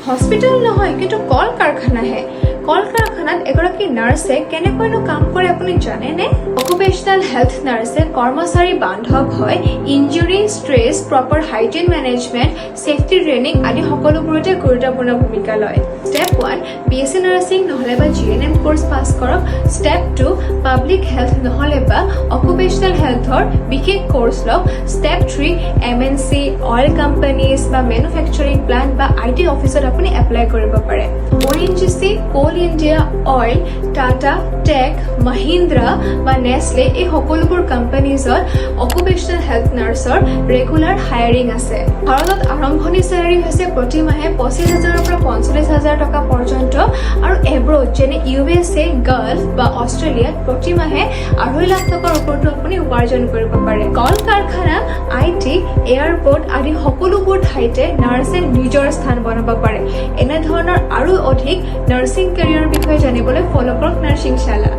Hospital নহয়, কিন্তু কল কাৰখানাহে। কল কাৰখানাত এগৰাকী নাৰ্ছে কেনেকৈনো কাম কৰে, আপুনি জানেনে? অকুপেশ্যনেল হেল্থ নাৰ্ছে কৰ্মচাৰী বান্ধৱ হয়। Injury, stress, proper hygiene management, safety training আদি সকলোবোৰতে গুৰুত্বপূৰ্ণ ভূমিকা লয়। ষ্টেপ 1, বিএছচি নাৰ্ছিং নহ'লে বা জিএনএম কোৰ্চ পাছ কৰক। ষ্টেপ 2, পাব্লিক হেল্থ নহ'লে বা অকুপেশ্যনেল হেল্থৰ বিশেষ কোৰ্চ লওক। ষ্টেপ 3, এমএনচি, অইল কোম্পানীজ বা মেনুফেকচাৰিং প্লাণ্ট বা IT অফিচত আপুনি এপ্লাই কৰিব পাৰে। ONGC, coal India, oil, Tata tech Mahindra বা নেছলে, এই সকলোবোৰ কোম্পানীজত অকুপেশ্যনেল হেল্থ নাৰ্ছৰ ৰেগুলাৰ হায়াৰিং আছে। ভাৰতত আৰম্ভণি চেলাৰী হৈছে প্ৰতি মাহে 25,000ৰ পৰা 45,000 টকা পৰ্যন্ত আৰু এব্ৰড, যেনে ইউএছএ, গাল্ফ বা অষ্ট্ৰেলিয়াত প্ৰতি মাহে 2.5 লাখ টকাৰ ওপৰতো আপুনি উপাৰ্জন কৰিব পাৰে। কল কাৰখানা, IT, airport আদি সকলোবোৰ ঠাইতে নাৰ্ছে নিজৰ স্থান বনাব পাৰে। এনেধৰণৰ আৰু অধিক নাৰ্ছিং কেৰিয়াৰৰ বিষয়ে জানিবলৈ ফ'ল' কৰক নাৰ্ছিংশালা।